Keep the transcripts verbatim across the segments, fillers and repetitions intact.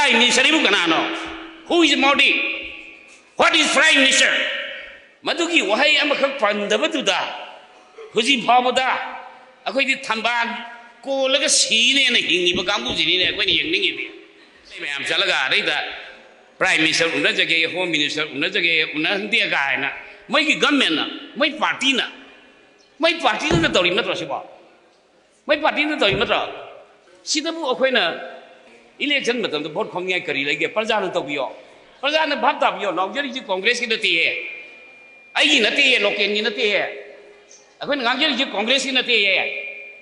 Prime Minister ꯏꯕꯨ ꯀꯅꯥꯅꯣ? Who is Modi? What is Prime Minister? ꯃꯗꯨꯒꯤ ꯋꯥꯍꯩ ꯑꯃꯈꯛ ꯄꯟꯗꯕꯗꯨꯗ ꯍꯧꯖꯤꯛ ꯐꯥꯎꯕꯗ ꯑꯩꯈꯣꯏꯗꯤ ꯊꯝꯕꯥꯜ ꯀꯣꯜꯂꯒ ꯁꯤꯅꯦꯅ ꯍꯤꯡꯉꯤꯕ ꯀꯥꯡꯕꯨꯁꯤꯅꯤꯅꯦ ꯑꯩꯈꯣꯏꯅ ꯌꯦꯡꯅꯤꯡꯉꯤꯗꯤ꯫ ꯃꯌꯥꯝ ꯆꯠꯂꯒ ꯑꯗꯩꯗ Prime Minister ꯎꯅꯖꯒꯦ, Home Minister ꯎꯅꯖꯒꯦ, ꯎꯅꯍꯟꯗꯦ ꯀꯥꯏꯅ ꯃꯣꯏꯒꯤ governmentꯅ, ꯃꯣꯏ partyꯅ, ꯃꯣꯏ partyꯗꯨꯅ ꯇꯧꯔꯤꯕ ꯅꯠꯇ꯭ꯔꯣ ꯁꯤꯕꯣ? ꯃꯣꯏ partyꯅ ꯇꯧꯔꯤꯕ ꯅꯠꯇ꯭ꯔꯣ? ꯁꯤꯗꯕꯨ ꯑꯩꯈꯣꯏꯅ election ꯃꯇꯝꯗ vote ꯈꯣꯝꯅꯤꯡꯉꯥꯏ ꯀꯔꯤ ꯂꯩꯒꯦ? ꯄ꯭ꯔꯖꯥꯅ ꯇꯧꯕꯤꯌꯣ, ꯄ꯭ꯔꯖꯥꯅ ꯚꯥꯞ ꯇꯥꯕꯤꯌꯣ꯫ ꯂꯥꯎꯖꯔꯤꯁꯤ Congressꯀꯤ ꯅꯠꯇꯦꯌꯦ, ꯑꯩꯒꯤ ꯅꯠꯇꯦꯌꯦ, localꯒꯤ ꯅꯠꯇꯦꯌꯦ, ꯑꯩꯈꯣꯏꯅ ꯉꯥꯡꯖꯔꯤꯁꯤ Congressꯀꯤ ꯅꯠꯇꯦꯌꯦ,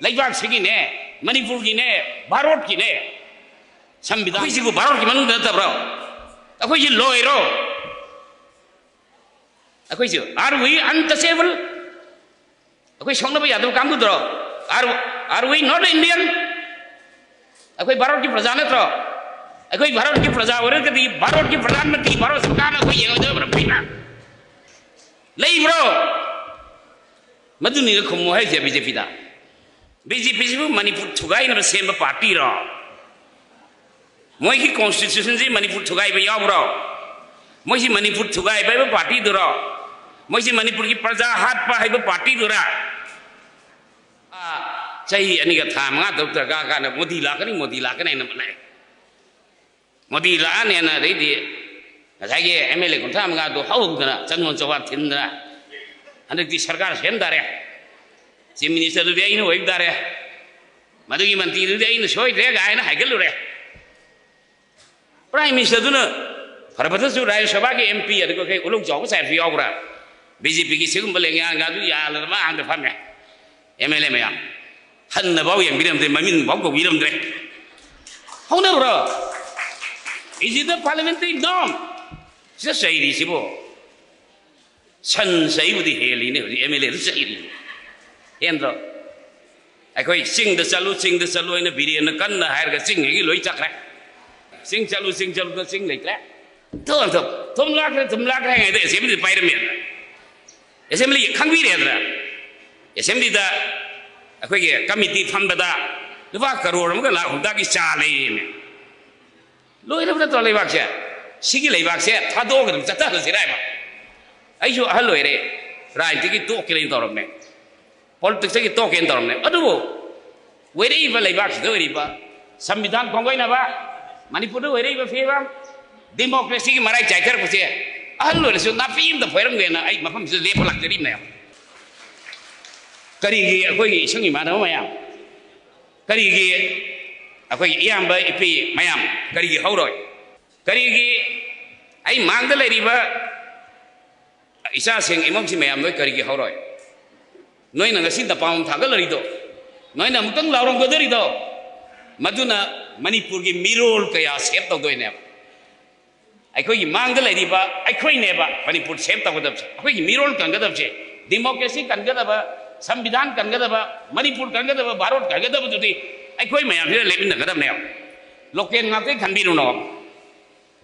ꯂꯩꯕꯥꯛꯁꯤꯒꯤꯅꯦ, ꯃꯅꯤꯄꯨꯔꯒꯤꯅꯦ, ꯚꯥꯔꯠꯀꯤꯅꯦ꯫ ꯁꯪꯕꯤꯙꯥꯟꯁꯤꯕꯨ ꯚꯥꯔꯠꯀꯤ ꯃꯅꯨꯡꯗ ꯅꯠꯇꯕ꯭ꯔꯣ? ꯑꯩꯈꯣꯏꯁꯤ ꯂꯣꯏꯔꯣ? ꯑꯩꯈꯣꯏꯁꯤ are we untouchable? ꯑꯩꯈꯣꯏ ꯁꯣꯛꯅꯕ ꯌꯥꯗꯕ ꯀꯥꯡꯕꯨꯗꯨꯔꯣ? Are, are we not Indian? ꯑꯩꯈꯣꯏ ꯚꯥꯔꯠꯀꯤ ꯄ꯭ꯔꯖꯥ ꯅꯠꯇ꯭ꯔꯣ? ꯑꯩꯈꯣꯏ ꯚꯥꯔꯠꯀꯤ ꯄ꯭ꯔꯖꯥ ꯑꯣꯏꯔꯒꯗꯤ ꯚꯥꯔꯠꯀꯤ ꯄ꯭ꯔꯙꯥꯟ ꯃꯟꯇ꯭ꯔꯤ ꯚꯥꯔꯠ ꯁꯔꯀꯥꯔꯅ ꯑꯩꯈꯣꯏ ꯌꯦꯡꯉꯣꯏꯗꯕ꯭ꯔꯥ ꯐꯩꯅ? ꯂꯩꯕ꯭ꯔꯣ? ꯃꯗꯨꯅꯤꯅ ꯈꯨꯝꯃꯣ ꯍꯥꯏꯁꯦ ꯕꯤ ꯖꯦ ꯄꯤꯗ꯫ ꯕꯤ ꯖꯦ ꯄꯤꯁꯤꯕꯨ ꯃꯅꯤꯄꯨꯔ ꯊꯨꯒꯥꯏꯅꯕ ꯁꯦꯝꯕ partyꯔꯣ? ꯃꯣꯏꯒꯤ constitutionꯁꯤ ꯃꯅꯤꯄꯨꯔ ꯊꯨꯒꯥꯏꯕ ꯌꯥꯎꯕ꯭ꯔꯣ? ꯃꯣꯏꯁꯤ ꯃꯅꯤꯄꯨꯔ ꯊꯨꯒꯥꯏꯕ ꯍꯥꯏꯕ partyꯗꯨꯔꯣ? ꯃꯣꯏꯁꯤ ꯃꯅꯤꯄꯨꯔꯒꯤ ꯄ꯭ꯔꯖꯥ ꯍꯥꯠꯄ ꯍꯥꯏꯕ partyꯗꯨꯔ? ꯑꯥ, ꯆꯍꯤ ꯑꯅꯤꯒ ꯊꯥ ꯃꯉꯥ ꯇꯔꯨꯛ ꯗꯔꯀꯥꯔ ꯀꯥꯟꯗ ꯃꯣꯗꯤ ꯂꯥꯛꯀꯅꯤ, ꯃꯣꯗꯤ ꯂꯥꯛꯀꯅꯤ ꯍꯥꯏꯅ ꯂꯥꯛꯑꯦ꯫ ꯃꯣꯗꯤ ꯂꯥꯛꯑꯅꯦꯅ ꯑꯗꯩꯗꯤ ꯉꯁꯥꯏꯒꯤ M L A ꯀꯨꯟꯊ꯭ꯔꯥ ꯃꯉꯥꯗꯣ ꯍꯧꯗꯅ ꯆꯪꯉꯣ ꯆꯋꯥ ꯊꯤꯟꯗꯅ ꯍꯟꯗꯛꯇꯤ ꯁꯔꯀꯥꯔ ꯁꯦꯝ ꯇꯥꯔꯦ, Chief Ministerꯗꯨꯗꯤ ꯑꯩꯅ ꯑꯣꯏꯕ ꯇꯥꯔꯦ, ꯃꯗꯨꯒꯤ ꯃꯟꯇ꯭ꯔꯤꯗꯨꯗꯤ ꯑꯩꯅ ꯁꯣꯏꯗ꯭ꯔꯦ ꯀꯥꯏꯅ ꯍꯥꯏꯒꯠꯂꯨꯔꯦ꯫ Prime Ministerꯗꯨꯅ ꯐꯔꯕꯗꯁꯨ ꯔꯥꯖ꯭ꯌ ꯁꯚꯥꯒꯤ M P ꯑꯗꯨꯒ ꯀꯩ ꯎꯂꯧ ꯆꯥꯎꯕ ꯁꯥꯏꯕꯁꯨ ꯌꯥꯎꯕ꯭ꯔꯥ? ꯕꯤ ꯖꯦ ꯄꯤꯒꯤ ꯁꯤꯒꯨꯝꯕ ꯂꯦꯡꯌꯥꯟꯒ ꯑꯗꯨ ꯌꯥꯜꯂꯗꯅ ꯃꯥ ꯑꯥꯗ ꯐꯝꯃꯦ꯫ M L A ꯃꯌꯥꯝ ꯍꯟꯅꯐꯥꯎ ꯌꯦꯡꯕꯤꯔꯝꯗꯦ, ꯃꯃꯤꯡꯐꯥꯎ ꯀꯧꯕꯤꯔꯝꯗ꯭ꯔꯦ꯫ ꯍꯧꯅꯕ꯭ꯔꯣ? Is it a parliamentary norm? ꯁꯤꯗ ꯆꯩꯔꯤꯁꯤꯕꯨ ꯁꯟ ꯆꯩꯕꯨꯗꯤ ꯍꯦꯜꯂꯤꯅꯦ ꯍꯧꯖꯤꯛ M L Aꯗꯨ ꯆꯩꯔꯤ꯫ ꯍꯦꯟꯗ꯭ꯔꯣ? ꯑꯩꯈꯣꯏ ꯆꯤꯡꯗ ꯆꯠꯂꯨ, ꯆꯤꯡꯗ ꯆꯠꯂꯨ ꯍꯥꯏꯅ ꯕꯤꯔꯦꯟꯅ ꯀꯟꯅ ꯍꯥꯏꯔꯒ ꯆꯤꯡ ꯍꯦꯛ ꯂꯣꯏ ꯆꯠꯈ꯭ꯔꯦ꯫ ꯆꯤꯡ ꯆꯠꯂꯨ, ꯆꯤꯡ ꯆꯠꯂꯨꯗ ꯆꯤꯡ ꯂꯩꯇ꯭ꯔꯦ꯫ ꯊꯨꯝ, ꯊꯨꯝ, ꯊꯨꯝ ꯂꯥꯛꯈ꯭ꯔꯦ, ꯊꯨꯝ ꯂꯥꯛꯈ꯭ꯔꯦ ꯍꯥꯏꯉꯩꯗ assembly ꯄꯥꯏꯔꯝꯃꯦꯗꯅ꯫ Assembly ꯈꯪꯕꯤꯔꯦꯗꯅ꯫ Assemblyꯗ ꯑꯩꯈꯣꯏꯒꯤ committee ꯐꯝꯕꯗ ꯂꯨꯄꯥ ꯀꯔꯣꯔ ꯑꯃꯒ ꯂꯥꯛ ꯍꯨꯝꯗ꯭ꯔꯥꯒꯤ ꯆꯥ ꯂꯩꯌꯦꯅꯦ꯫ ꯂꯣꯏꯔꯕ ꯅꯠꯇ꯭ꯔꯣ ꯂꯩꯕꯥꯛꯁꯦ? ꯁꯤꯒꯤ ꯂꯩꯕꯥꯛꯁꯦ ꯊꯥꯗꯣꯛꯑꯒ ꯑꯗꯨꯝ ꯆꯠꯊꯍꯜꯂꯁꯤꯔꯥ ꯍꯥꯏꯕ? ꯑꯩꯁꯨ ꯑꯍꯜ ꯑꯣꯏꯔꯦ, ꯔꯥꯖꯅꯤꯇꯤꯒꯤ ꯇꯣꯛꯀꯦꯅ ꯇꯧꯔꯝꯅꯦ, ꯄꯣꯂꯤꯇꯤꯛꯁꯇꯒꯤ ꯇꯣꯛꯀꯦꯅ ꯇꯧꯔꯝꯅꯦ꯫ ꯑꯗꯨꯕꯨ ꯑꯣꯏꯔꯛꯏꯕ ꯂꯩꯕꯥꯛꯁꯤꯗ ꯑꯣꯏꯔꯤꯕ ꯁꯪꯕꯤꯙꯥꯟ ꯈꯣꯡꯒꯠꯅꯕ, ꯃꯅꯤꯄꯨꯔꯗ ꯑꯣꯏꯔꯛꯏꯕ ꯐꯤꯕꯝ, ꯗꯦꯃꯣꯀ꯭ꯔꯦꯁꯤꯒꯤ ꯃꯔꯥꯏ ꯆꯥꯏꯊꯔꯛꯄꯁꯦ, ꯑꯍꯜ ꯑꯣꯏꯔꯁꯨ ꯅꯥꯄꯤ ꯑꯃꯗ ꯐꯣꯏꯔꯝꯒꯦꯅ ꯑꯩ ꯃꯐꯝꯁꯤꯗ ꯂꯦꯞꯄ ꯂꯥꯛꯆꯔꯤꯕꯅꯦꯕ꯫ ꯀꯔꯤꯒꯤ ꯑꯩꯈꯣꯏꯒꯤ ꯏꯁꯨꯡ ꯏꯃꯥꯟꯅꯕ ꯃꯌꯥꯝ, ꯀꯔꯤꯒꯤ ꯑꯩꯈꯣꯏꯒꯤ ꯏꯌꯥꯝꯕ ꯏꯄꯤ ꯃꯌꯥꯝ ꯀꯔꯤꯒꯤ ꯍꯧꯔꯣꯏ? ꯀꯔꯤꯒꯤ ꯑꯩ ꯃꯥꯡꯗ ꯂꯩꯔꯤꯕ ꯏꯆꯥꯁꯤꯡ, ꯏꯃꯧꯁꯤꯡ ꯃꯌꯥꯝ ꯅꯣꯏ ꯀꯔꯤꯒꯤ ꯍꯧꯔꯣꯏ? ꯅꯣꯏꯅ ꯉꯁꯤ ꯅꯄꯥꯝ ꯊꯥꯒꯠꯂꯔꯤꯗꯣ, ꯅꯣꯏꯅ ꯑꯃꯨꯛꯇꯪ ꯂꯥꯎꯔꯝꯒꯗꯧꯔꯤꯗꯣ, ꯃꯗꯨꯅ ꯃꯅꯤꯄꯨꯔꯒꯤ ꯃꯤꯔꯣꯜ ꯀꯌꯥ ꯁꯦꯞ ꯇꯧꯗꯣꯏꯅꯦꯕ꯫ ꯑꯩꯈꯣꯏꯒꯤ ꯃꯥꯡꯗ ꯂꯩꯔꯤꯕ ꯑꯩꯈꯣꯏꯅꯦꯕ ꯃꯅꯤꯄꯨꯔ ꯁꯦꯞ ꯇꯧꯒꯗꯕꯁꯦ, ꯑꯩꯈꯣꯏꯒꯤ ꯃꯤꯔꯣꯜ ꯀꯟꯒꯗꯕꯁꯦ, ꯗꯤꯃꯣꯀ꯭ꯔꯦꯁꯤ ꯀꯟꯒꯗꯕ, ꯁꯪꯕꯤꯙꯥꯟ ꯀꯟꯒꯗꯕ, ꯃꯅꯤꯄꯨꯔ ꯀꯟꯒꯗꯕ, ꯚꯥꯔꯠ ꯀꯟꯒꯗꯕꯗꯨꯗꯤ ꯑꯩꯈꯣꯏ ꯃꯌꯥꯝꯁꯤꯅ ꯂꯦꯞꯃꯤꯟꯅꯒꯗꯕꯅꯦꯕ꯫ ꯂꯣꯀꯦꯜ ꯉꯥꯛꯇꯒꯤ ꯈꯟꯕꯤꯔꯨꯅꯣ,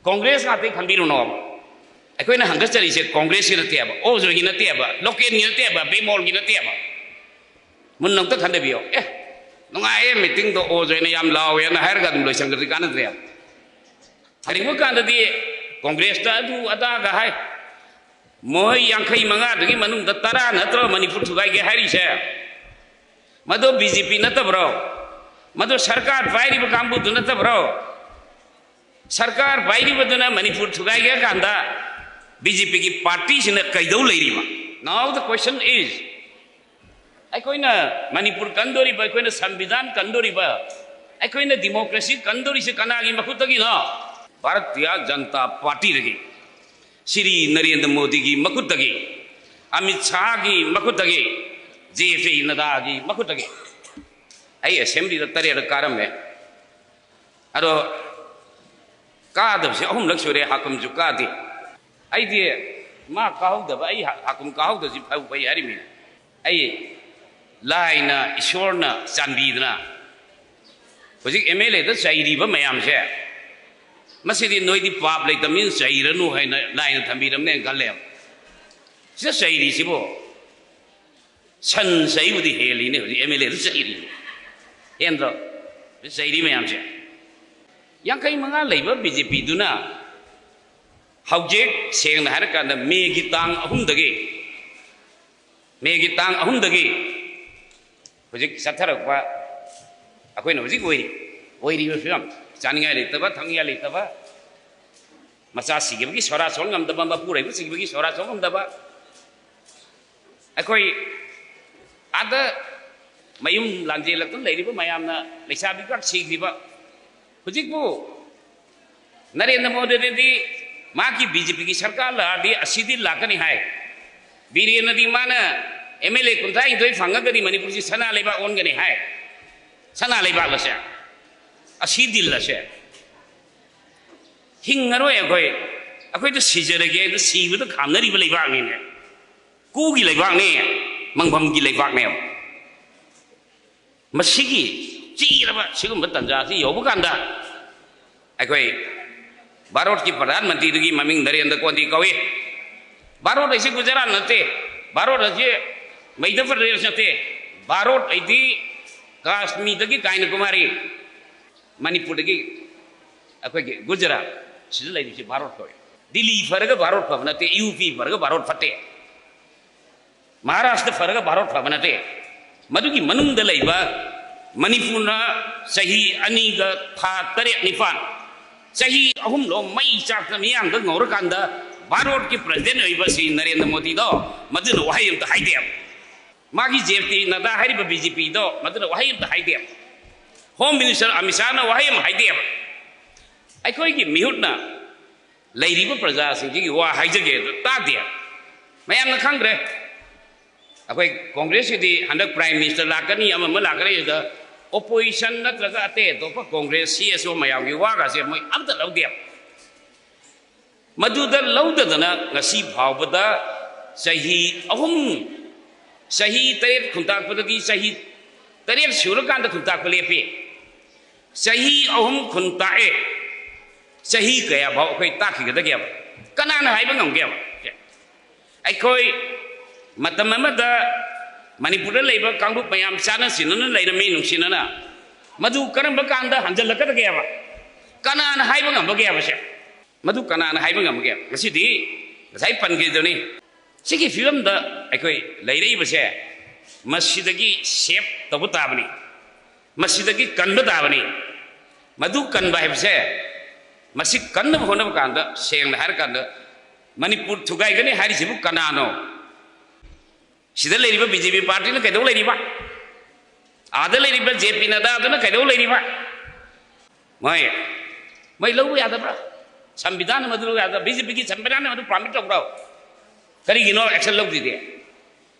ꯀꯣꯡꯒ꯭ꯔꯦꯁ ꯉꯥꯛꯇꯒꯤ ꯈꯟꯕꯤꯔꯨꯅꯣ꯫ ꯑꯩꯈꯣꯏꯅ ꯍꯪꯒꯠꯆꯔꯤꯁꯦ ꯀꯣꯡꯒ꯭ꯔꯦꯁꯀꯤ ꯅꯠꯇꯦꯕ, ꯑꯣꯖꯣꯏꯒꯤ ꯅꯠꯇꯦꯕ, ꯂꯣꯀꯦꯜꯒꯤ ꯅꯠꯇꯦꯕ, ꯕꯦꯃꯣꯜꯒꯤ ꯅꯠꯇꯦꯕ꯫ ꯃꯨꯟꯅ ꯑꯝꯇ ꯈꯟꯊꯕꯤꯌꯣ꯫ ꯑꯦ, ꯅꯨꯡꯉꯥꯏꯌꯦ ꯃꯤꯇꯤꯡꯗꯣ, ꯑꯣꯖꯣꯏꯅ ꯌꯥꯝ ꯂꯥꯎꯋꯦꯅ ꯍꯥꯏꯔꯒ ꯑꯗꯨꯝ ꯂꯣꯏꯁꯟꯈ꯭ꯔꯗꯤ ꯀꯥꯟꯅꯗ꯭ꯔꯦꯕ꯫ ꯀꯔꯤꯒꯨꯝꯕ ꯀꯥꯟꯗꯗꯤ ꯀꯣꯡꯒ꯭ꯔꯦꯁꯇ ꯑꯗꯨ ꯑꯗꯥꯒ ꯍꯥꯏ, ꯃꯣꯏ ꯌꯥꯡꯈꯩ ꯃꯉꯥꯗꯨꯒꯤ ꯃꯅꯨꯡꯗ ꯇꯔꯥ ꯅꯠꯇ꯭ꯔꯣ ꯃꯅꯤꯄꯨꯔ ꯊꯨꯒꯥꯏꯒꯦ ꯍꯥꯏꯔꯤꯁꯦ? ꯃꯗꯨ ꯕꯤ ꯖꯦ ꯄꯤ ꯅꯠꯇꯕ꯭ꯔꯣ? ꯃꯗꯨ ꯁꯔꯀꯥꯔ ꯄꯥꯏꯔꯤꯕ ꯀꯥꯡꯕꯨꯗꯨ ꯅꯠꯇꯕ꯭ꯔꯣ? ꯁꯔꯀꯥꯔ ꯄꯥꯏꯔꯤꯕꯗꯨꯅ ꯃꯅꯤꯄꯨꯔ ꯊꯨꯒꯥꯏꯒꯦ ꯀꯥꯟꯗ ꯕꯤ ꯖꯦ ꯄꯤꯒꯤ ꯄꯥꯔꯇꯤꯁꯤꯅ ꯀꯩꯗꯧ ꯂꯩꯔꯤꯕ? Now the question is, ꯑꯩꯈꯣꯏꯅ ꯃꯅꯤꯄꯨꯔ ꯀꯟꯗꯣꯔꯤꯕ, ꯑꯩꯈꯣꯏꯅ ꯁꯪꯕꯤꯙꯥꯟ ꯀꯟꯗꯣꯔꯤꯕ, ꯑꯩꯈꯣꯏꯅ ꯗꯤꯃꯣꯀ꯭ꯔꯦꯁꯤ ꯀꯟꯗꯣꯔꯤꯁꯤ ꯀꯅꯥꯒꯤ ꯃꯈꯨꯠꯇꯒꯤꯅꯣ? ꯚꯥꯔꯇꯤꯌꯥ ꯖꯅꯇꯥ ꯄꯥꯔꯇꯤꯗꯒꯤ, ꯁ꯭ꯔꯤ ꯅꯔꯦꯟꯗ꯭ꯔ ꯃꯣꯗꯤꯒꯤ ꯃꯈꯨꯠꯇꯒꯤ, ꯑꯃꯤꯠ ꯁꯥꯍꯒꯤ ꯃꯈꯨꯠꯇꯒꯤ, ꯖꯦ ꯄꯤ ꯅꯗꯥꯒꯤ ꯃꯈꯨꯠꯇꯒꯤ꯫ ꯑꯩ ꯑꯦꯁꯦꯝꯕ꯭ꯂꯤꯗ ꯇꯔꯦꯠꯔꯛ ꯀꯥꯔꯝꯃꯦ꯫ ꯑꯗꯣ ꯀꯥꯗꯕꯁꯦ ꯑꯍꯨꯝꯂꯛ ꯁꯨꯔꯦ, ꯍꯥꯀꯨꯝꯁꯨ ꯀꯥꯗꯦ꯫ ꯑꯩꯗꯤ ꯃꯥ ꯀꯥꯍꯧꯗꯕ, ꯑꯩ ꯍꯥ-, ꯍꯥꯀꯨꯝ ꯀꯥꯍꯧꯗꯕꯁꯤ ꯐꯕꯨ ꯐꯩ ꯍꯥꯏꯔꯤꯃꯤꯅꯦ꯫ ꯑꯩ ꯂꯥꯏꯅ, ꯏꯁꯣꯔꯅ ꯆꯥꯟꯕꯤꯗꯅ ꯍꯧꯖꯤꯛ ꯑꯦꯝ ꯑꯦꯜ ꯑꯦꯗ ꯆꯩꯔꯤꯕ ꯃꯌꯥꯝꯁꯦ, ꯃꯁꯤꯗꯤ ꯅꯣꯏꯗꯤ ꯄꯥꯞ ꯂꯩꯇꯕꯅꯤꯅ ꯆꯩꯔꯅꯨ ꯍꯥꯏꯅ ꯂꯥꯏꯅ ꯊꯝꯕꯤꯔꯝꯅꯦꯅ ꯈꯜꯂꯦꯕ꯫ ꯁꯤꯗ ꯆꯩꯔꯤꯁꯤꯕꯨ ꯁꯟ ꯆꯩꯕꯨꯗꯤ ꯍꯦꯜꯂꯤꯅꯦ ꯍꯧꯖꯤꯛ ꯑꯦꯝ ꯑꯦꯜ ꯑꯦꯗ ꯆꯩꯔꯤ꯫ ꯍꯦꯟꯗ꯭ꯔꯣ? ꯆꯩꯔꯤ ꯃꯌꯥꯝꯁꯦ꯫ ꯌꯥꯡꯈꯩ ꯃꯉꯥ ꯂꯩꯕ ꯕꯤ ꯖꯦ ꯄꯤꯗꯨꯅ ꯍꯧꯖꯤꯛ ꯁꯦꯡꯅ ꯍꯥꯏꯔꯀꯥꯟꯗ ꯃꯦꯒꯤ ꯇꯥꯡ ꯑꯍꯨꯝꯗꯒꯤ, ꯃꯦꯒꯤ ꯇꯥꯡ ꯑꯍꯨꯝꯗꯒꯤ ꯍꯧꯖꯤꯛ ꯆꯠꯊꯔꯛꯄ ꯑꯩꯈꯣꯏꯅ ꯍꯧꯖꯤꯛ ꯑꯣꯏꯔꯤ, ꯑꯣꯏꯔꯤꯕ ꯐꯤꯕꯝ, ꯆꯥꯅꯤꯡꯉꯥꯏ ꯂꯩꯇꯕ, ꯊꯛꯅꯤꯡꯉꯥꯏ ꯂꯩꯇꯕ, ꯃꯆꯥ ꯁꯤꯈꯤꯕꯒꯤ ꯁꯣꯔꯥ ꯁꯣꯟ ꯉꯝꯗꯕ, ꯃꯄꯨꯔꯣꯏꯕ ꯁꯤꯈꯤꯕꯒꯤ ꯁꯣꯔꯥ ꯁꯣꯟ ꯉꯝꯗꯕ, ꯑꯩꯈꯣꯏ ꯑꯥꯗ ꯃꯌꯨꯝ ꯂꯥꯟꯖꯦꯜꯂꯛꯇꯨꯅ ꯂꯩꯔꯤꯕ ꯃꯌꯥꯝꯅ ꯂꯩꯁꯥꯕꯤ ꯈꯛ ꯁꯤꯈ꯭ꯔꯤꯕ, ꯍꯧꯖꯤꯛꯄꯨ ꯅꯔꯦꯟꯗ꯭ꯔ ꯃꯣꯗꯤꯅꯗꯤ ꯃꯥꯒꯤ ꯕꯤ ꯖꯦ ꯄꯤꯒꯤ ꯁꯔꯀꯥꯔ ꯂꯥꯛꯑꯗꯤ ꯑꯁꯤꯗꯤ ꯂꯥꯛꯀꯅꯤ ꯍꯥꯏ꯫ ꯕꯤꯔꯦꯟꯅꯗꯤ ꯃꯥꯅ ꯑꯦꯝ ꯑꯦꯜ ꯑꯦ ꯀꯨꯟꯊ꯭ꯔꯥꯅꯤꯊꯣꯏ ꯐꯪꯉꯒꯗꯤ ꯃꯅꯤꯄꯨꯔꯁꯤ ꯁꯅꯥ ꯂꯩꯕꯥꯛ ꯑꯣꯟꯒꯅꯤ ꯍꯥꯏ꯫ ꯁꯅꯥ ꯂꯩꯕꯥꯛ ꯑꯁꯦ, ꯑꯁꯤ ꯗꯤꯜ ꯑꯁꯦ ꯍꯤꯡꯉꯔꯣꯏ ꯑꯩꯈꯣꯏ꯫ ꯑꯩꯈꯣꯏꯗ ꯁꯤꯖꯔꯒꯦ, ꯑꯗꯨ ꯁꯤꯕꯗ ꯈꯥꯝꯅꯔꯤꯕ ꯂꯩꯕꯥꯛꯅꯤꯅꯦ꯫ ꯀꯨꯒꯤ ꯂꯩꯕꯥꯛꯅꯦ, ꯃꯪꯐꯝꯒꯤ ꯂꯩꯕꯥꯛꯅꯦꯕ꯫ ꯃꯁꯤꯒꯤ ꯆꯤꯔꯕ ꯁꯤꯒꯨꯝꯕ ꯇꯥꯟꯖꯥꯁꯤ ꯌꯧꯕ ꯀꯥꯟꯗ ꯑꯩꯈꯣꯏ ꯚꯥꯔꯠꯀꯤ ꯄ꯭ꯔꯙꯥꯟ ꯃꯟꯇ꯭ꯔꯤꯗꯨꯒꯤ ꯃꯃꯤꯡ ꯅꯔꯦꯟꯗ꯭ꯔ ꯃꯣꯗꯤ ꯀꯧꯏ꯫ ꯚꯥꯔꯠ ꯍꯥꯏꯁꯤ ꯒꯨꯖꯔꯥꯠ ꯅꯠꯇꯦ, ꯚꯥꯔꯠ ꯍꯥꯏꯁꯤ ꯃꯙ꯭ꯌ ꯄ꯭ꯔꯗꯦꯁ ꯅꯠꯇꯦ, ꯚꯥꯔꯠ ꯍꯥꯏꯗꯤ ꯀꯥꯁꯃꯤꯔꯗꯒꯤ ꯀꯥꯏꯅ ꯀꯨꯃꯥꯔꯤ, ꯃꯅꯤꯄꯨꯔꯗꯒꯤ ꯑꯩꯈꯣꯏꯒꯤ ꯒꯨꯖꯔꯥꯠ, ꯁꯤꯗ ꯂꯩꯔꯤꯁꯤ ꯚꯥꯔꯠ ꯀꯧꯏ꯫ ꯗꯤꯜꯂꯤ ꯐꯔꯒ ꯚꯥꯔꯠ ꯐꯕ ꯅꯠꯇꯦ, ꯌꯨ ꯄꯤ ꯐꯔꯒ ꯚꯥꯔꯠ ꯐꯠꯇꯦ, ꯃꯍꯥꯔꯥꯁꯇ꯭ꯔ ꯐꯔꯒ ꯚꯥꯔꯠ ꯐꯕ ꯅꯠꯇꯦ꯫ ꯃꯗꯨꯒꯤ ꯃꯅꯨꯡꯗ ꯂꯩꯕ ꯃꯅꯤꯄꯨꯔꯅ ꯆꯍꯤ ꯑꯅꯤꯒ ꯊꯥ ꯇꯔꯦꯠ ꯅꯤꯄꯥꯜ, ꯆꯍꯤ ꯑꯍꯨꯝꯂꯣ ꯃꯩ ꯆꯥꯛꯇ ꯃꯤꯌꯥꯝꯗ ꯉꯧꯔꯀꯥꯟꯗ ꯚꯥꯔꯠꯀꯤ ꯄ꯭ꯔꯁꯤꯗꯦꯟ ꯑꯣꯏꯕ ꯁ꯭ꯔꯤ ꯅꯔꯦꯟꯗ꯭ꯔ ꯃꯣꯗꯤꯗꯣ ꯃꯗꯨꯅ ꯋꯥꯍꯩ ꯑꯝꯇ ꯍꯥꯏꯗꯦꯕ꯫ ꯃꯥꯒꯤ ꯖꯦ ꯄꯤ ꯅꯗꯥ ꯍꯥꯏꯔꯤꯕ ꯕꯤ ꯖꯦ ꯄꯤꯗꯣ ꯃꯗꯨꯅ ꯋꯥꯍꯩ ꯑꯝꯇ ꯍꯥꯏꯗꯦꯕ꯫ ꯍꯣꯝ ꯃꯤꯅꯤꯁꯇꯔ ꯑꯃꯤꯠ ꯁꯥꯍꯅ ꯋꯥꯍꯩ ꯑꯃ ꯍꯥꯏꯗꯦꯕ꯫ ꯑꯩꯈꯣꯏꯒꯤ ꯃꯤꯍꯨꯠꯅ ꯂꯩꯔꯤꯕ ꯄ꯭ꯔꯖꯥꯁꯤꯡꯁꯤꯒꯤ ꯋꯥ ꯍꯥꯏꯖꯒꯦ ꯑꯗꯨ ꯇꯥꯗꯦ꯫ ꯃꯌꯥꯝꯅ ꯈꯪꯗ꯭ꯔꯦ꯫ ꯑꯩꯈꯣꯏ ꯀꯣꯡꯒ꯭ꯔꯦꯁꯀꯤꯗꯤ ꯍꯟꯗꯛ ꯄ꯭ꯔꯥꯏꯝ ꯃꯤꯅꯤꯁꯇꯔ ꯂꯥꯛꯀꯅꯤ, ꯑꯃ ꯑꯃ ꯂꯥꯛꯀꯅꯤ, ꯁꯤꯗ ꯑꯣꯄꯣꯖꯤꯁꯟ ꯅꯠꯇ꯭ꯔꯒ ꯑꯇꯩ ꯑꯇꯣꯞꯄ ꯀꯣꯡꯒ꯭ꯔꯦꯁ, ꯁꯤ ꯑꯦꯁ ꯑꯣ ꯃꯌꯥꯝꯒꯤ ꯋꯥꯒꯁꯦ ꯃꯣꯏ ꯑꯝꯇ ꯂꯧꯗꯦ꯫ ꯃꯗꯨꯗ ꯂꯧꯗꯗꯅ ꯉꯁꯤ ꯐꯥꯎꯕꯗ ꯆꯍꯤ ꯑꯍꯨꯝ, ꯆꯍꯤ ꯇꯔꯦꯠ ꯈꯨꯟꯇꯥꯛꯄꯗꯒꯤ ꯆꯍꯤ ꯇꯔꯦꯠ ꯁꯨꯔꯀꯥꯟꯗ ꯈꯨꯟꯇꯥꯛꯄ ꯂꯦꯞꯄꯤ꯫ ꯆꯍꯤ ꯑꯍꯨꯝ ꯈꯨꯟ ꯇꯥꯛꯑꯦ, ꯆꯍꯤ ꯀꯌꯥ ꯐꯥꯎ ꯑꯩꯈꯣꯏ ꯇꯥꯛꯈꯤꯒꯗꯒꯦꯕ? ꯀꯅꯥꯅ ꯍꯥꯏꯕ ꯉꯝꯒꯦꯕ? ꯑꯩꯈꯣꯏ ꯃꯇꯝ ꯑꯃꯗ ꯃꯅꯤꯄꯨꯔꯗ ꯂꯩꯕ ꯀꯥꯡꯂꯨꯞ ꯃꯌꯥꯝ ꯆꯥꯅ ꯁꯤꯟꯅꯅ ꯂꯩꯔꯝꯃꯤ, ꯅꯨꯡꯁꯤꯅꯅ꯫ ꯃꯗꯨ ꯀꯔꯝꯕ ꯀꯥꯟꯗ ꯍꯟꯖꯜꯂꯛꯀꯗꯒꯦꯕ? ꯍꯥꯏꯕ ꯉꯝꯕꯒꯦ ꯍꯥꯏꯕꯁꯦ, ꯃꯗꯨ ꯀꯅꯥꯅ ꯍꯥꯏꯕ ꯉꯝꯒꯦ? ꯉꯁꯤꯗꯤ ꯉꯁꯥꯏ ꯄꯟꯈꯤꯗꯨꯅꯤ, ꯁꯤꯒꯤ ꯐꯤꯕꯝꯗ ꯑꯩꯈꯣꯏ ꯂꯩꯔꯛꯏꯕꯁꯦ, ꯃꯁꯤꯗꯒꯤ ꯁꯦꯞ ꯇꯧꯕ ꯇꯥꯕꯅꯤ, ꯃꯁꯤꯗꯒꯤ ꯀꯟꯕ ꯇꯥꯕꯅꯤ꯫ ꯃꯗꯨ ꯀꯟꯕ ꯍꯥꯏꯕꯁꯦ, ꯃꯁꯤ ꯀꯟꯅꯕ ꯍꯣꯠꯅꯕ ꯀꯥꯟꯗ, ꯁꯦꯡꯅ ꯍꯥꯏꯔꯀꯥꯟꯗ, ꯃꯅꯤꯄꯨꯔ ꯊꯨꯒꯥꯏꯒꯅꯤ ꯍꯥꯏꯔꯤꯁꯤꯕꯨ ꯀꯅꯥꯅꯣ? ꯁꯤꯗ ꯂꯩꯔꯤꯕ ꯕꯤ ꯖꯦ ꯄꯤ ꯄꯥꯔꯇꯤꯅ ꯀꯩꯗꯧ ꯂꯩꯔꯤꯕ? ꯑꯥꯗ ꯂꯩꯔꯤꯕ ꯖꯦ ꯄꯤ ꯅꯗꯥꯗꯨꯅ ꯀꯩꯗꯧ ꯂꯩꯔꯤꯕ? ꯃꯣꯏ, ꯃꯣꯏ ꯂꯧꯕ ꯌꯥꯗꯕ꯭ꯔꯥ? ꯁꯪꯕꯤꯙꯥꯟꯅ ꯃꯗꯨ ꯂꯧꯕ ꯌꯥꯗꯕ꯭ꯔꯥ? ꯕꯤ ꯖꯦ ꯄꯤꯒꯤ ꯁꯪꯕꯤꯙꯥꯟꯅ ꯃꯗꯨ ꯄꯥꯔꯃꯤꯠ ꯇꯧꯕ꯭ꯔꯣ? ꯀꯔꯤꯒꯤꯅꯣ ꯑꯦꯛꯁꯟ ꯂꯧꯗ꯭ꯔꯤꯗꯤ?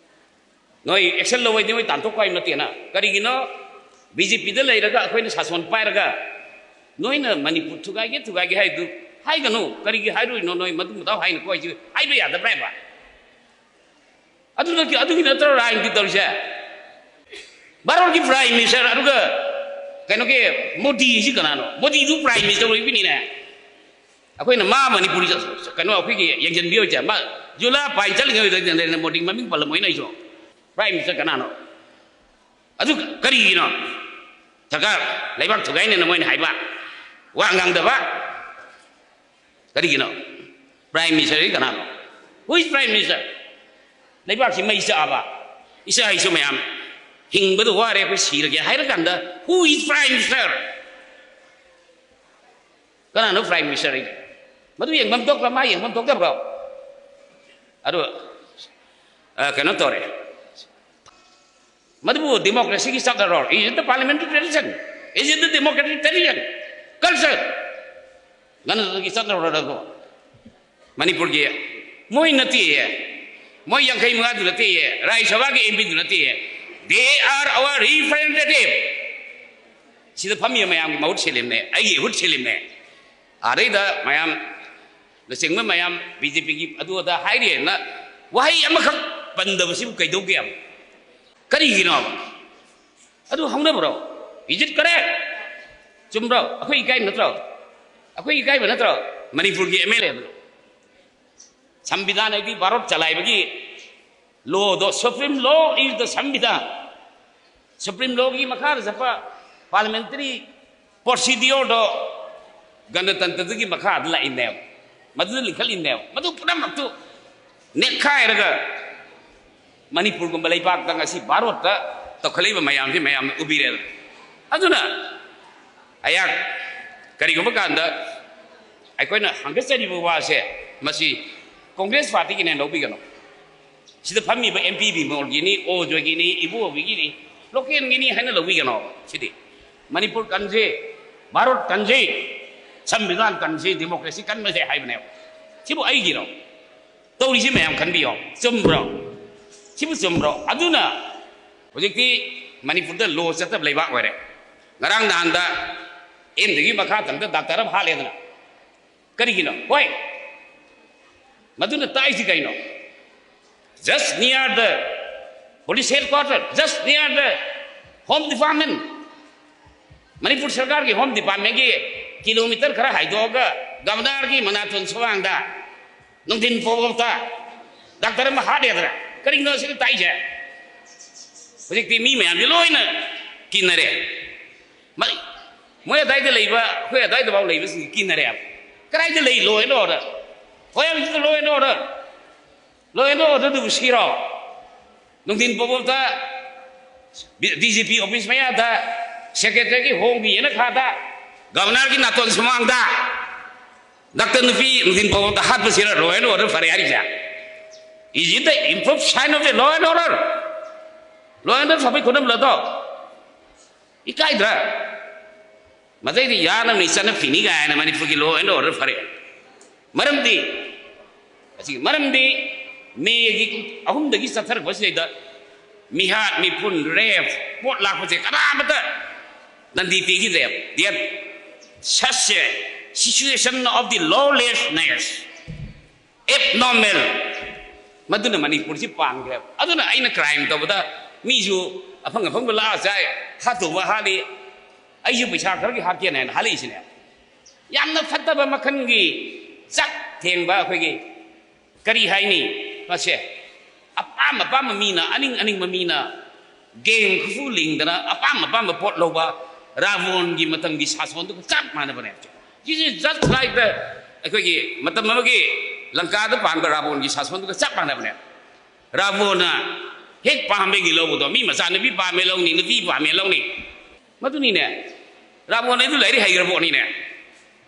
ꯅꯣꯏ ꯑꯦꯛꯁꯟ ꯂꯧꯕꯩꯗꯤ ꯅꯣꯏ ꯇꯥꯟꯊꯣꯛꯄ ꯍꯥꯏꯕ ꯅꯠꯇꯦꯅ꯫ ꯀꯔꯤꯒꯤꯅꯣ? ꯕꯤ ꯖꯦ ꯄꯤꯗ ꯂꯩꯔꯒ, ꯑꯩꯈꯣꯏꯅ ꯁꯥꯁꯣꯟ ꯄꯥꯏꯔꯒ, ꯅꯣꯏꯅ ꯃꯅꯤꯄꯨꯔ ꯊꯨꯒꯥꯏꯒꯦ, ꯊꯨꯒꯥꯏꯒꯦ ꯍꯥꯏꯗꯨ ꯍꯥꯏꯒꯅꯨ꯫ ꯀꯔꯤꯒꯤ ꯍꯥꯏꯔꯨꯏꯅꯣ? ꯅꯣꯏ ꯃꯗꯨ ꯃꯇꯥꯎ ꯍꯥꯏꯅꯀꯣ ꯍꯥꯏꯁꯤ ꯍꯥꯏꯕ ꯌꯥꯗꯕ꯭ꯔꯥ ꯍꯥꯏꯕ? ꯑꯗꯨ ꯅꯠꯇꯦ, ꯑꯗꯨꯒꯤ ꯅꯠꯇ꯭ꯔꯣ ꯔꯥꯖꯅꯤꯇꯤ ꯇꯧꯔꯤꯁꯦ? ꯚꯥꯔꯠꯀꯤ ꯄ꯭ꯔꯥꯏꯝ ꯃꯤꯅꯤꯁꯇꯔ, ꯑꯗꯨꯒ ꯀꯩꯅꯣꯒꯤ ꯃꯣꯗꯤ ꯍꯥꯏꯁꯤ ꯀꯅꯥꯅꯣ? ꯃꯣꯗꯤꯗꯨ ꯄ꯭ꯔꯥꯏꯝ ꯃꯤꯅꯤꯁꯇꯔ ꯑꯣꯏꯕꯅꯤꯅꯦ꯫ ꯑꯩꯈꯣꯏꯅ ꯃꯥ ꯃꯅꯤꯄꯨꯔꯤ ꯆ-, ꯀꯩꯅꯣ ꯑꯩꯈꯣꯏꯒꯤ ꯌꯦꯡꯁꯤꯟꯕꯤꯌꯣꯏꯁꯦ, ꯃꯥ ꯖꯨꯂꯥ ꯄꯥꯏꯟ ꯆꯠꯂꯤꯉꯩꯗ ꯃꯣꯗꯤ ꯃꯃꯤꯡ ꯄꯜꯂꯝꯃꯣꯏꯅ ꯑꯩꯁꯨ꯫ ꯄ꯭ꯔꯥꯏꯝ ꯃꯤꯅꯤꯁꯇꯔ ꯀꯅꯥꯅꯣ? ꯑꯗꯨ ꯀꯔꯤꯒꯤꯅꯣ? ꯁꯔꯀꯥꯔ, ꯂꯩꯕꯥꯛ ꯊꯨꯒꯥꯏꯅꯦꯅ ꯃꯣꯏꯅ ꯍꯥꯏꯕ, ꯋꯥ ꯉꯥꯡꯗꯕ ꯀꯔꯤꯒꯤꯅꯣ? ꯄ꯭ꯔꯥꯏꯝ ꯃꯤꯅꯤꯁꯇꯔꯗꯤ ꯀꯅꯥꯅꯣ? Who is prime minister? ꯂꯩꯕꯥꯛꯁꯤ ꯃꯩ ꯆꯥꯛꯑꯕ, ꯏꯆꯥ ꯏꯁꯨ ꯃꯌꯥꯝ ꯍꯤꯡꯕꯗ ꯋꯥꯔꯦ, ꯑꯩꯈꯣꯏ ꯁꯤꯔꯒꯦ ꯍꯥꯏꯔꯀꯥꯟꯗ, who is prime minister? ꯀꯅꯥꯅꯣ ꯄ꯭ꯔꯥꯏꯝ ꯃꯤꯅꯤꯁꯇꯔ? ꯃꯗꯨ ꯌꯦꯡꯐꯝ ꯊꯣꯛꯄ꯭ꯔꯥ? ꯃꯥ ꯌꯦꯡꯐꯝ ꯊꯣꯛꯇꯕ꯭ꯔꯣ? ꯑꯗꯨ, ꯑ, ꯀꯩꯅꯣ ꯇꯧꯔꯦ, ꯃꯗꯨꯕꯨ ꯗꯦꯃꯣꯀ꯭ꯔꯦꯁꯤꯒꯤ ꯆꯠꯅꯔꯣ? Is it the parliamentary tradition? Is it the democratic tradition? Culture? ꯒꯅꯇꯟꯇ꯭ꯔꯒꯤ ꯆꯠꯅꯔꯣ ꯑꯗꯨꯕꯨ? ꯃꯅꯤꯄꯨꯔꯒꯤ ꯃꯣꯏ ꯅꯠꯇꯦꯌꯦ, ꯃꯣꯏ ꯌꯥꯡꯈꯩ ꯃꯉꯥꯗꯨ ꯅꯠꯇꯦꯌꯦ, ꯔꯥꯖ꯭ꯌ ꯁꯚꯥꯒꯤ ꯑꯦꯝ ꯄꯤꯗꯨ ꯅꯠꯇꯦꯌꯦ, they are our representative꯫ ꯁꯤꯗ ꯐꯝꯃꯤꯕ ꯃꯌꯥꯝꯒꯤ ꯃꯍꯨꯠ ꯁꯤꯜꯂꯤꯕꯅꯦ, ꯑꯩꯒꯤ ꯏꯍꯨꯠ ꯁꯤꯜꯂꯤꯕꯅꯦ꯫ ꯑꯗꯩꯗ ꯃꯌꯥꯝ, ꯂꯨꯆꯤꯡꯕ ꯃꯌꯥꯝ ꯕꯤ ꯖꯦ ꯄꯤꯒꯤ ꯑꯗꯨ ꯑꯗꯥ ꯍꯥꯏꯔꯤꯑꯅ ꯋꯥꯍꯩ ꯑꯃꯈꯛ ꯄꯟꯗꯕꯁꯤꯕꯨ ꯀꯩꯗꯧꯒꯦ? ꯀꯔꯤꯒꯤꯅꯣ? ꯑꯗꯨ ꯍꯧꯅꯕ꯭ꯔꯣ? Is it correct? ꯆꯨꯝꯕ꯭ꯔꯣ? ꯑꯩꯈꯣꯏ ꯏꯀꯥꯏꯕ ꯅꯠꯇ꯭ꯔꯣ? ꯑꯩꯈꯣꯏ ꯏꯀꯥꯏꯕ ꯅꯠꯇ꯭ꯔꯣ? ꯃꯅꯤꯄꯨꯔꯒꯤ ꯑꯦꯝ ꯑꯦꯜ ꯑꯦ ꯑꯗꯨ, ꯁꯪꯕꯤꯙꯥꯟ ꯍꯥꯏꯗꯤ ꯚꯥꯔꯠ ꯆꯂꯥꯏꯕꯒꯤ ꯂꯣꯗꯣ, supreme law is the samvidhan. Supreme ꯂꯣꯒꯤ ꯃꯈꯥꯗ ꯆꯠꯄ ꯄꯥꯔꯂꯤꯌꯥꯃꯦꯟꯇꯔꯤ ꯄ꯭ꯔꯣꯁꯤꯗꯤꯌꯣꯔꯗꯣ ꯒꯅꯇꯟꯇ꯭ꯔꯗꯨꯒꯤ ꯃꯈꯥꯗ ꯂꯥꯛꯏꯅꯦꯕ, ꯃꯗꯨꯗ ꯂꯤꯡꯈꯠꯂꯤꯅꯦꯕ꯫ ꯃꯗꯨ ꯄꯨꯝꯅꯃꯛꯇꯨ ꯅꯦꯠꯈꯥꯏꯔꯒ ꯃꯅꯤꯄꯨꯔꯒꯨꯝꯕ ꯂꯩꯕꯥꯛꯇ ꯉꯁꯤ ꯚꯥꯔꯠꯇ ꯇꯧꯈꯠꯂꯛꯏꯕ ꯃꯌꯥꯝꯁꯤ ꯃꯌꯥꯝꯅ ꯎꯕꯤꯔꯦꯗꯅ꯫ ꯑꯗꯨꯅ ꯑꯩꯍꯥꯛ ꯀꯔꯤꯒꯨꯝꯕ ꯀꯥꯟꯗ ꯑꯩꯈꯣꯏꯅ ꯍꯪꯒꯠꯆꯔꯤꯕ ꯋꯥꯁꯦ, ꯃꯁꯤ ꯀꯣꯡꯒ꯭ꯔꯦꯁ ꯄꯥꯔꯇꯤꯒꯤꯅꯦ ꯂꯧꯕꯤꯒꯅꯨ꯫ ꯁꯤꯗ ꯐꯝꯃꯤꯕ ꯑꯦꯝ ꯄꯤ ꯕꯤꯃꯣꯜꯒꯤꯅꯤ, ꯑꯣꯖꯣꯏꯒꯤꯅꯤ, ꯏꯕꯣꯕꯤꯒꯤꯅꯤ, ꯂꯣꯀꯦꯜꯒꯤꯅꯤ ꯍꯥꯏꯅ ꯂꯧꯕꯤꯒꯅꯣ꯫ ꯁꯤꯗꯤ ꯃꯅꯤꯄꯨꯔ ꯀꯟꯖꯦ, ꯚꯥꯔꯠ ꯀꯟꯖꯦ, ꯁꯪꯕꯤꯙꯥꯟ ꯀꯟꯖꯦ, ꯗꯦꯃꯣꯀ꯭ꯔꯦꯁꯤ ꯀꯟꯕꯁꯦ ꯍꯥꯏꯕꯅꯦꯕ꯫ ꯁꯤꯕꯨ ꯑꯩꯒꯤꯔꯣ? ꯇꯧꯔꯤꯁꯤ ꯃꯌꯥꯝ ꯈꯟꯕꯤꯌꯣ, ꯆꯨꯝꯕ꯭ꯔꯣ? ꯁꯤꯕꯨ ꯆꯨꯝꯕ꯭ꯔꯣ? ꯑꯗꯨꯅ ꯍꯧꯖꯤꯛꯇꯤ ꯃꯅꯤꯄꯨꯔꯗ ꯂꯣ ꯆꯠꯇꯕ ꯂꯩꯕꯥꯛ ꯑꯣꯏꯔꯦ꯫ ꯉꯔꯥꯡ ꯅꯍꯥꯟꯗ ꯑꯦꯝꯗꯒꯤ ꯃꯈꯥ ꯇꯝꯗ ꯗꯥꯛꯇꯔ ꯑꯃ ꯍꯥꯠꯂꯦꯗꯅ꯫ ꯀꯔꯤꯒꯤꯅꯣ? ꯍꯣꯏ, ꯃꯗꯨꯅ ꯇꯥꯛꯏꯁꯤ ꯀꯩꯅꯣ? Just near the police headquarter, just near the Home Department, Manipur ꯁꯔꯀꯥꯔꯒꯤ ꯍꯣꯝ ꯗꯤꯄꯥꯔꯠꯃꯦꯟꯒꯤ ꯀꯤꯂꯣꯃꯤꯇꯔ ꯈꯔ ꯍꯥꯏꯗꯣꯛꯑꯒ ꯒꯕꯅꯔꯒꯤ ꯃꯅꯥꯇꯣꯟ ꯁꯨꯃꯥꯡꯗ ꯅꯨꯡꯊꯤꯟ ꯄꯣꯛꯇ ꯗꯥꯛꯇꯔ ꯑꯃ ꯍꯥꯠꯂꯦꯗꯅ꯫ ꯀꯔꯤꯒꯤꯅꯣ ꯁꯤꯗ ꯇꯥꯛꯏꯁꯦ? ꯍꯧꯖꯤꯛꯇꯤ ꯃꯤ ꯃꯌꯥꯝꯁꯦ ꯂꯣꯏꯅ ꯀꯤꯅꯔꯦ꯫ ꯃ-, ꯃꯣꯏ ꯑꯗꯥꯏꯗ ꯂꯩꯕ, ꯑꯩꯈꯣꯏ ꯑꯗꯥꯏꯗ ꯐꯥꯎ ꯂꯩꯕꯁꯤꯡꯁꯦ ꯀꯤꯅꯔꯦꯕ꯫ ꯀꯗꯥꯏꯗ ꯂꯩ law and order? ꯍꯣꯏ, ꯍꯧꯖꯤꯛꯇ law and order, law and order ꯗꯨꯕꯨ ꯁꯤꯔꯣ? ꯅꯨꯡꯊꯤꯟ ꯄꯣꯛꯇ ꯗꯤ ꯖꯤ ꯄꯤ ꯑꯣꯐꯤꯁ ꯃꯌꯥꯗ, ꯁꯦꯀ꯭ꯔꯦꯇꯔꯤꯒꯤ ꯍꯣꯡꯕꯤ ꯌꯦꯅꯈꯥꯗ, ꯒꯕꯅꯔꯒꯤ ꯅꯥꯇꯣꯟ ꯁꯨꯃꯥꯡꯗ ꯗꯥꯛꯇꯔ ꯅꯨꯄꯤ ꯅꯨꯡꯊꯤꯟ ꯄꯣꯛꯇ ꯍꯥꯠꯄꯁꯤꯔ law and order ꯐꯔꯦ ꯍꯥꯏꯔꯤꯁꯦ? Is it the improved sign of the law and order? Law and order ꯐꯕꯩ ꯈꯨꯗꯝꯂꯗꯣ? ꯏꯀꯥꯏꯗ꯭ꯔꯥ? ꯃꯗꯩꯗꯤ ꯌꯥꯅꯕꯅꯤ, ꯆꯠꯅ ꯐꯤꯅꯤ ꯀꯥꯏꯅ ꯃꯅꯤꯄꯨꯔꯒꯤ law and order ꯐꯔꯦ꯫ ꯃꯔꯝꯗꯤ, ꯑꯁꯤꯒꯤ ꯃꯔꯝꯗꯤ ꯃꯦꯒꯤ ꯑꯍꯨꯝꯗꯒꯤ ꯆꯠꯊꯔꯛꯄꯁꯤꯗꯩꯗ ꯃꯤꯍꯥꯠ, ꯃꯤꯄꯨꯟ, ꯔꯦꯞ, ꯄꯣꯠ ꯂꯥꯛꯄꯁꯦ ꯀꯅꯥꯃꯠꯇ ꯗꯟꯗꯤ ꯄꯤꯈꯤꯗ꯭ꯔꯦꯕ꯫ That such a situation of the lawlessness, abnormal, ꯃꯗꯨꯅ ꯃꯅꯤꯄꯨꯔꯁꯤ ꯄꯥꯟꯈ꯭ꯔꯦꯕ꯫ ꯑꯗꯨꯅ ꯑꯩꯅ ꯀ꯭ꯔꯥꯏꯝ ꯇꯧꯕꯗ ꯃꯤꯁꯨ ꯑꯐꯪ ꯑꯐꯪꯕ ꯂꯥꯛꯑ ꯆꯥꯏ, ꯍꯥꯠꯇꯧꯕ ꯍꯥꯠꯂꯤ, ꯑꯩꯁꯨ ꯄꯩꯁꯥ ꯈꯔꯒꯤ ꯍꯥꯠꯀꯦꯅ ꯍꯥꯏꯅ ꯍꯥꯠꯂꯛꯏꯁꯤꯅꯦ꯫ ꯌꯥꯝꯅ ꯐꯠꯇꯕ ꯃꯈꯜꯒꯤ ꯆꯥꯛ ꯊꯦꯡꯕ, ꯑꯩꯈꯣꯏꯒꯤ ꯀꯔꯤ ꯍꯥꯏꯅꯤ ꯃꯁꯦ? ꯑꯄꯥꯝ ꯑꯄꯥꯝꯕ ꯃꯤꯅ, ꯑꯅꯤꯡ ꯑꯅꯤꯡꯕ ꯃꯤꯅ ꯒꯦꯡ ꯈꯨꯐꯨ ꯂꯤꯡꯗꯅ ꯑꯄꯥꯝ ꯑꯄꯥꯝꯕ ꯄꯣꯠ ꯂꯧꯕ, ꯔꯥꯕꯣꯟꯒꯤ ꯃꯇꯝꯒꯤ ꯁꯥꯁꯣꯟꯗꯨꯒ ꯆꯞ ꯃꯥꯟꯅꯕꯅꯦ꯫ ꯁꯤꯁꯤ just like the ꯑꯩꯈꯣꯏꯒꯤ ꯃꯇꯝ ꯑꯃꯒꯤ ꯂꯪꯀꯥꯗ ꯄꯥꯟꯕ ꯔꯥꯕꯣꯟꯒꯤ ꯁꯥꯁꯣꯟꯗꯨꯒ ꯆꯞ ꯃꯥꯟꯅꯕꯅꯦ꯫ ꯔꯥꯕꯣꯟꯅ ꯍꯦꯛ ꯄꯥꯝꯕꯒꯤ ꯂꯧꯕꯗꯣ, ꯃꯤ ꯃꯆꯥꯅꯨꯄꯤ ꯄꯥꯝꯃꯦ ꯂꯧꯅꯤ, ꯅꯨꯄꯤ ꯄꯥꯝꯃꯦ ꯂꯧꯅꯤ꯫ ꯃꯗꯨꯅꯤꯅꯦ꯫ ꯔꯥꯕꯣꯟ ꯍꯥꯏꯗꯨ ꯂꯥꯏꯔꯤꯛ ꯍꯩꯈ꯭ꯔ ꯄꯣꯠꯅꯤꯅꯦ꯫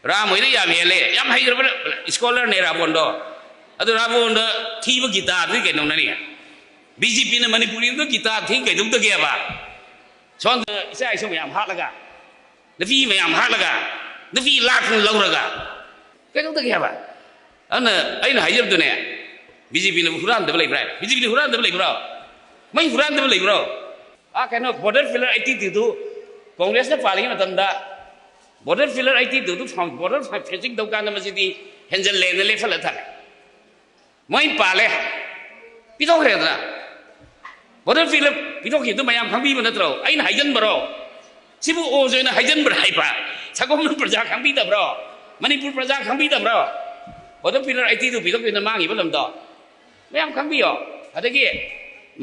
ꯔꯥꯝ ꯍꯣꯏꯗ ꯌꯥꯝ ꯍꯦꯜꯂꯦ, ꯌꯥꯝ ꯍꯩꯈ꯭ꯔꯕ ꯁ꯭ꯀꯣꯂꯔꯅꯦ ꯔꯥꯕꯣꯟꯗꯣ꯫ ꯑꯗꯨ ꯔꯥꯕꯣꯟꯗ ꯊꯤꯕ ꯒꯤꯇꯥꯗꯨꯗꯤ ꯀꯩꯗꯧꯅꯅꯤ? ꯕꯤ ꯖꯦ ꯄꯤꯅ ꯃꯅꯤꯄꯨꯔꯤꯗ ꯒꯤꯇꯥ ꯊꯤ ꯀꯩꯗꯧꯗꯒꯦꯕ? ꯁꯣꯝꯗ ꯏꯆꯥ ꯏꯁꯨ ꯃꯌꯥꯝ ꯍꯥꯠꯂꯒ, ꯅꯨꯄꯤ ꯃꯌꯥꯝ ꯍꯥꯠꯂꯒ, ꯅꯨꯄꯤ ꯂꯥꯛ ꯂꯧꯔꯒ ꯀꯩꯗꯧꯗꯒꯦ ꯍꯥꯏꯕ? ꯑꯗꯨꯅ ꯑꯩꯅ ꯍꯥꯏꯖꯕꯗꯨꯅꯦ, ꯕꯤ ꯖꯦ ꯄꯤꯅ ꯍꯨꯔꯥꯟꯗꯕ ꯂꯩꯕ꯭ꯔꯥ ꯍꯥꯏꯕ? ꯕꯤ ꯖꯦ ꯄꯤꯅ ꯍꯨꯔꯥꯟꯗꯕ ꯂꯩꯕ꯭ꯔꯣ? ꯃꯩ ꯍꯨꯔꯥꯟꯗꯕ ꯂꯩꯕ꯭ꯔꯣ? ꯑꯥ, ꯀꯩꯅꯣ, ꯕꯣꯔꯗꯔ ꯄꯤꯂꯔ ꯑꯩꯠꯇꯤ ꯇꯨꯗꯨ ꯀꯣꯡꯒ꯭ꯔꯦꯁꯅ ꯄꯥꯜꯂꯤꯉꯩ ꯃꯇꯝꯗ ꯕꯣꯔꯗꯔ ꯄꯤꯂꯔ ꯑꯩꯠꯇꯤ ꯇꯨꯗꯨ ꯐꯥꯎꯟ-, ꯕꯣꯔꯗꯔ ꯐꯦꯟꯁꯤꯡ ꯇꯧ ꯀꯥꯟꯗ ꯃꯁꯤꯗꯤ ꯍꯦꯟꯖꯜꯂꯦꯅ ꯂꯦꯞꯍꯜꯂ ꯊꯝꯃꯦ꯫ ꯃꯣꯏ ꯄꯥꯜꯂꯦ, ꯄꯤꯊꯣꯛꯈ꯭ꯔꯦꯗꯅ꯫ ꯕꯣꯔꯗꯔ ꯄꯤꯂꯔ ꯄꯤꯊꯣꯛꯈꯤꯕꯗꯨ ꯃꯌꯥꯝ ꯈꯪꯕꯤꯕ ꯅꯠꯇ꯭ꯔꯣ? ꯑꯩꯅ ꯍꯥꯏꯖꯟꯕꯔꯣ? ꯁꯤꯕꯨ ꯑꯣꯖ ꯑꯣꯏꯅ ꯍꯥꯏꯖꯟꯕ꯭ꯔꯥ ꯍꯥꯏꯕ? ꯁꯒꯣꯜꯕꯟ ꯄ꯭ꯔꯖꯥ ꯈꯪꯕꯤꯗꯕ꯭ꯔꯣ? ꯃꯅꯤꯄꯨꯔ ꯄ꯭ꯔꯖꯥ ꯈꯪꯕꯤꯗꯕ꯭ꯔꯣ? ꯕꯣꯔꯗꯔ ꯄꯤꯂꯔ ꯑꯩꯠꯇꯤ ꯇꯨ ꯄꯤꯊꯣꯛꯈꯤꯕꯅ ꯃꯥꯡꯉꯤꯕ ꯂꯝꯗꯣ ꯃꯌꯥꯝ ꯈꯪꯕꯤꯌꯣ꯫ ꯑꯗꯒꯤ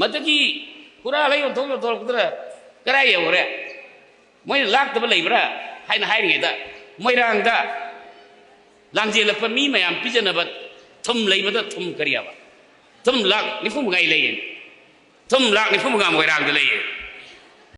ꯃꯗꯨꯒꯤ ꯍꯨꯔꯥꯜꯂ ꯌꯣꯟꯊꯣꯛ ꯌꯣꯟꯊꯣꯔꯛꯄꯗꯨꯅ ꯀꯗꯥꯏ ꯌꯧꯈ꯭ꯔꯦ? ꯃꯣꯏꯅ ꯂꯥꯛꯇꯕ ꯂꯩꯕ꯭ꯔꯥ ꯍꯥꯏꯅ ꯍꯥꯏꯔꯤꯉꯩꯗ, ꯃꯣꯏꯔꯥꯡꯗ ꯂꯥꯟꯖꯦꯜꯂꯛꯄ ꯃꯤ ꯃꯌꯥꯝ ꯄꯤꯖꯅꯕ ꯊꯨꯝ ꯂꯩꯕꯗ ꯊꯨꯝ ꯀꯔꯤ ꯍꯥꯏꯕ? ꯊꯨꯝ ꯂꯥꯛ ꯅꯤꯐꯨ ꯃꯉꯥ ꯂꯩꯌꯦ꯫ ꯊꯨꯝ ꯂꯥꯛ ꯅꯤꯐꯨ ꯃꯉꯥ ꯃꯣꯏꯔꯥꯡꯗ ꯂꯩꯌꯦ꯫